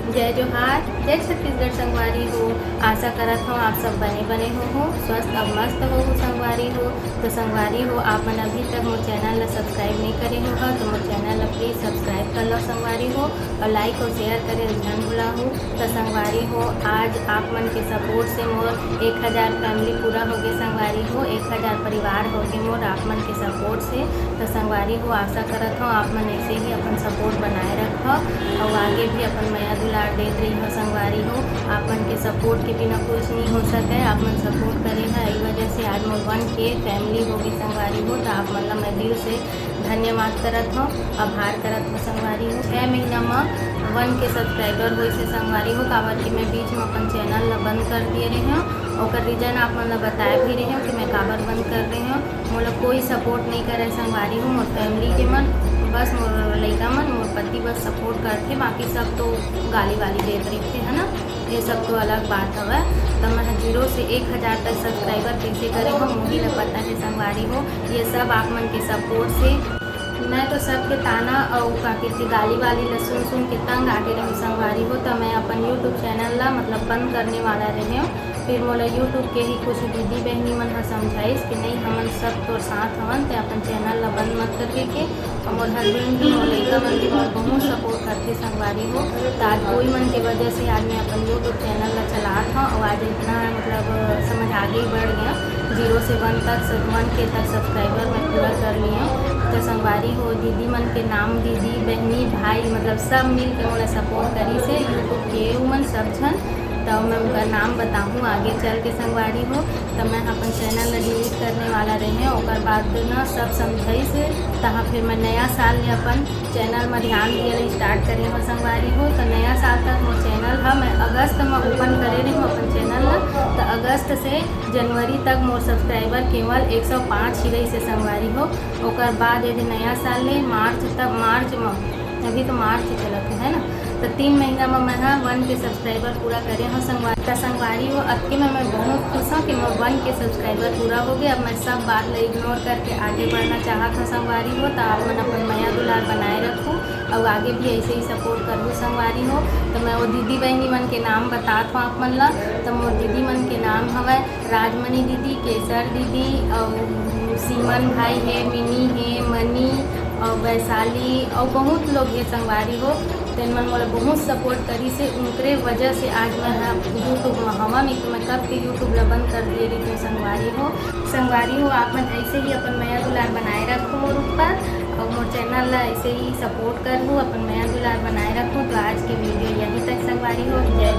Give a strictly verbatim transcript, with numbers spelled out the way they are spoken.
जय जोहार, जय छत्तीसगढ़ संगवारी हो। आशा करत हूँ आप सब बने बने हो, हो स्वस्थ और मस्त हो, हो संगवारी हो। तो संगवारी हो, आप मन अभी तक मोर चैनल ला सब्सक्राइब नहीं करे हो, हो तो मोर चैनल ला प्लीज सब्सक्राइब कर लो संगवारी हो, और लाइक और शेयर करे झन भुला हो। तो संगवारी हो, आज आप मन के सपोर्ट से मोर एक हज़ार फैमिली पूरा हो गए संगवारी हो, एक हज़ार परिवार हो गए मोर आप मन के सपोर्ट से। तो संगवारी हो, आशा करत हूँ आप मन ऐसे ही अपन सपोर्ट बनाए रखो और आगे भी अपन मया दुलार देत रही हो संगवारी हो। आप मन के सपोर्ट के बिना कुछ नहीं हो सके। आप मन सपोर्ट करे है, यही वजह से आज मोर वन के फैमिली हो गई संगवारी हो। तो आप मन ला मैं दिल से धन्यवाद करत हूँ, आभार करत हूँ संगवारी हो। छः महीना में वन के सब्सक्राइबर होइस हे संगवारी हो, काबर कि मैं बीच में अपन चैनल ला बंद कर दिए रहे हूँ। ओकर रीजन आप मन ला बताए भी रहे हूँ कि मैं काबर बंद कर रहे हूँ। मोला कोई सपोर्ट नहीं करे संगवारी हो, मोर फैमिली के मन, बस मोर लइका मन, मोर पति बस सपोर्ट करथे, बाकी सब तो गाली वाली देत रहिथे, है ना। ये सब तो अलग बात हवय। तो मैं ह जीरो से एक हज़ार तक सब्सक्राइबर कैसे करे हो, मोही ला पता है संगवारी हो। ये सब आप मन के सपोर्ट से। मैं तो सबके ताना अउ का कहते गाली वाली ला सुन सुन के तंग आगे रहे संगवारी हो। तो मैं अपन यूट्यूब चैनल ला मतलब बंद करने वाला रहे हूँ। फिर मोला यूट्यूब के ही कुछ दीदी बहनी मन ह समझाइस कि नहीं, हमन सब तोर साथ हवन, ते अपन चैनल ला बंद मत करके के। और मोर हस्बैंड भी, मोर लइका मन भी मोर बहुत सपोर्ट करथे संगवारी हो। तो आज कोई मन के वजह से आज मैं अपन यूट्यूब चैनल ला चलात हूँ और आज इतना मतलब समझ आगे ही बढ़ गया, जीरो से वन तक, वन के तक सब्सक्राइबर मैं पूरा कर ली हूँ। तो संगवारी हो, दीदी मन के नाम, दीदी बहनी भाई मतलब सब मिल के मोला सपोर्ट करिस हे यूट्यूब के उमन सब झन। तो मैं उनका नाम बताहूँ आगे चल के संगवारी हो। तो मैं अपन चैनल ला डिलीट करने वाला रहे, ओकर बाद ना सब समझाइस हे। तहाँ फिर मैं नया साल में अपन चैनल में ध्यान दिए ला स्टार्ट करे हो संगवारी हो। तो नया साल तक मोर चैनल ह मैं अगस्त में ओपन करे रहे हूँ अपन चैनल ला। तो अगस्त से जनवरी तक मोर सब्सक्राइबर केवल एक सौ पाँच ही रहिस हे संगवारी हो। ओकर बाद यदि नया साल ले मार्च तक, मार्च में, अभी तो मार्च ही चलत है, है ना, तो तीन महीना में मैं ह वन के सब्सक्राइबर पूरा करे हूँ संगवारी। तो संगवारी हो, अतके में मैं बहुत खुश हूँ कि मैं वन के सब्सक्राइबर पूरा हो गए। अब मैं सब बात ला इग्नोर करके आगे बढ़ना चाहत हूँ संगवारी हो। तो आप मन अपन मया दुलार बनाए रखो और आगे भी ऐसे ही सपोर्ट करहु संगवारी हो। तो मैं वो दीदी बहनी मन के नाम बतात हूँ आप मन ला। तो मोर दीदी मन के नाम हवय राजमणि दीदी, केसर दीदी, अउ सीमन भाई हे, मिनी हे, मनी, अउ वैशाली, अउ बहुत लोग हे संगवारी हो। तेन मन मोला बहुत सपोर्ट करिस हे, उनकरे वजह से आज मैं ह यूट्यूब में हवं, नहीं तो मैं कब के यूट्यूब ला बंद कर दिए रहितें संगवारी हो। संगवारी हो, आप मन ऐसे ही अपन मया दुलार बनाए रखो मोर ऊपर, अउ मोर चैनल ला ऐसे ही सपोर्ट करहु, अपन मया दुलार बनाए रखो। तो आज के वीडियो यहीं तक संगवारी हो। जय